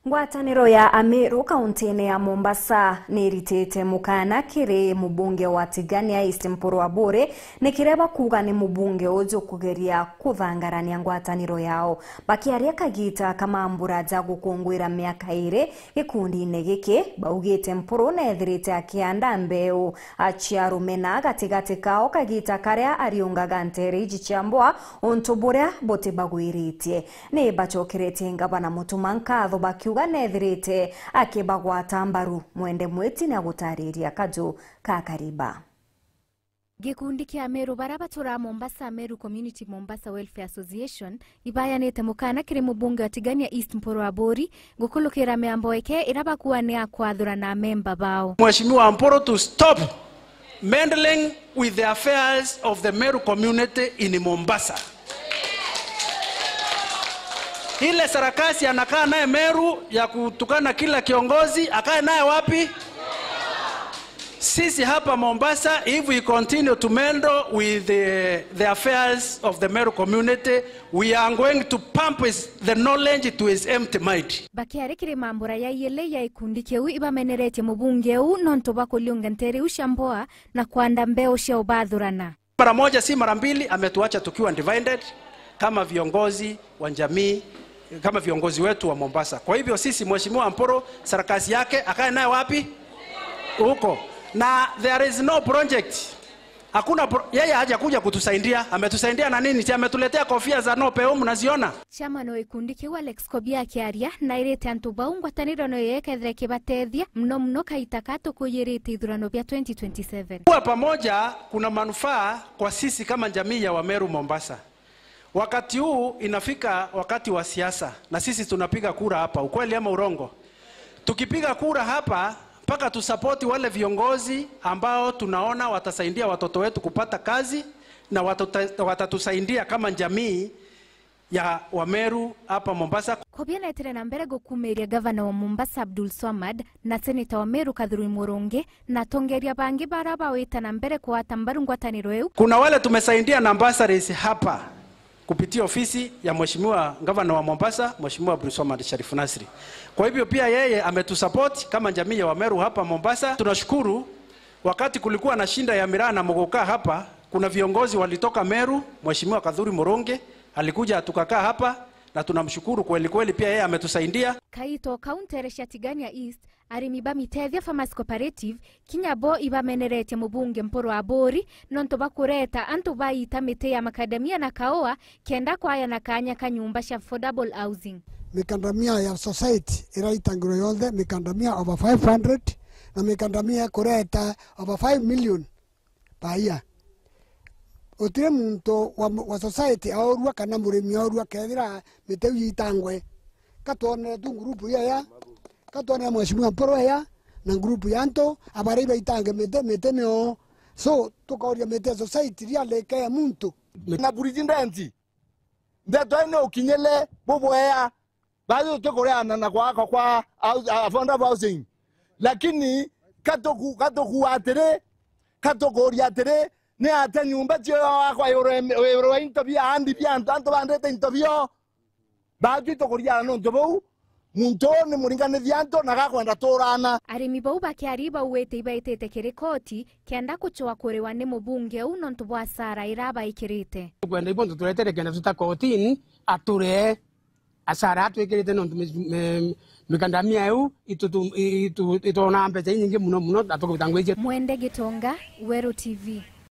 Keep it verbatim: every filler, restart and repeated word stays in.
Ngwataniro ya Ameru kauntine ya Mombasa niritite mukana kiri mubunge wa Tigania East Mpuru Aburi, nikireba kuuga ni mubunge uju kugeria kuthangarania ngwataniro yao. Bakiaria kagita ka mambura ja gukunguira miaka iri gikundine giki, baugite Mpuru neethirite akianda mbeu cia rumena gatigati kao kagita karia ariungaga nteere iji cia mboa untu buria butibagwiritie. Ni bacokeretie ngavana Mutuma nkatho bakiuga neethirite akibagwata mbaru. Mwende Mwiti ni agutariria kaju ka Kariba. Gikundi kia Ameru baria baturaga Mombasa, Meru Community Mombasa Welfare Association, ibayanite mukana kiri mubunge wa Tigania East Mpuru Aburi gukulukira miambo eke iria bakuuga ni ya kwathurana amemba bao. Mheshimiwa Mpuru to stop meddling with the affairs of the Meru community in Mombasa. Ile sarakasi anakaa naye Meru ya kutukana kila kiongozi, akae naye wapi? Sisi hapa Mombasa, if we continue to meddle with the, the affairs of the Meru community, we are going to pump his, the knowledge to his empty mind. Bakiari kiri mambura ya iele ya ikundi kiu, ibameneretie mubunge uu nontu bwa kuriunga nteere iu cia mboa na kwanda mbeu cia ubathurana. Mara moja si mara mbili, ametuacha tukiwa divided kama viongozi wa jamii, kama viongozi wetu wa Mombasa. Kwa hivyo sisi, Mheshimiwa Mpuru, sarakasi yake akae naye wapi? Huko. Na there is no project. Hakuna pro-, yeye hajakuja kutusaidia. Ametusaidia na nini? Si ametuletea kofia za no peo, mnaziona? Chairman wa gikundi kiu Alex Kobia akiaria, nairite antu bau ngwataniro niyo ikethira ikibatethia mono mono kaita ka tukuyirite ithurano bia twenty twenty-seven. Kuwa pamoja kuna manufaa kwa sisi kama jamii ya Wameru Mombasa. Wakati huu inafika wakati wa siasa, na sisi tunapiga kura hapa, ukweli ama urongo? Tukipiga kura hapa, mpaka tusapoti wale viongozi ambao tunaona watasaidia watoto wetu kupata kazi na watatuta-, watatusaidia kama jamii ya Wameru hapa Mombasa. Kobia naetire na mbere gukumiria gavana wa Mombasa Abdul Swamad na seneta wa Meru Kathuri Murungi na atongeria bangi bara bawita na mbere kugwata mbaru ngwataniro iu. Kuna wale tumesaidia na bursaries hapa kupitia ofisi ya Mheshimiwa Gavana wa Mombasa, Mheshimiwa Abdul Swamad Sharif Nasri. Kwa hivyo pia yeye ametusupport kama jamii ya Wameru hapa Mombasa. Tunashukuru. Wakati kulikuwa na shida ya miraa na muguka hapa, kuna viongozi walitoka Meru, Mheshimiwa Kathuri Murungi alikuja tukakaa hapa, na tunamshukuru kweli kweli, pia yeye ametusaidia. Kaito kaunti cia Tigania East, arimi ba Mitethia Farmers Cooperative kinya bo ibameneretie mubunge Mpuru Aburi nontu bwa kureta antu baita miti ya makadamia na kaua kenda kwayana kanya ka nyumba cia affordable housing. Mikandamia ya society iraitangirwo yonthe, mikandamia over five hundred, na mikandamia kureta over five million per year. Gutiri muntu wa, wa society aurua kana murimi aurua kethira miti iu itangwe. Katwonere tu ngurupu ya ya, katwonere Mheshimiwa Mpuru ya na ngurupu ya antu abaria ibaitange miti, miti nio. So, tukauria miti ya society rialike ya muntu. Na president, ndeto ino ukinyile bubwea. Bathi tutikureana na kwaka kwa house-, affordable housing. Lakini katuku-, katukuwa atiri, katukuria atiri, ni atia nyumba cio yakwa yurwe, yurwe into bia andi bia antu, antu bandite into bio? Bathi tukuriana nontu bau, muntu uu ni muringanithia antu na gakwenda turana. Arimi bau bakiari bauite ibaitite kiri koti kenda kucwa kuriwa ni mubunge uu nontu bwa asara ira abaikirite. Tukwenda ibo ntu turetere kenda tuta kotini aturee asara atwikirite nontu mi-, mi-, mikandamia iu itu-, itu-, itu-, itwona mbeca inyingi muno muno na tukubita ngwici. Mwende Gitonga, Weru T V.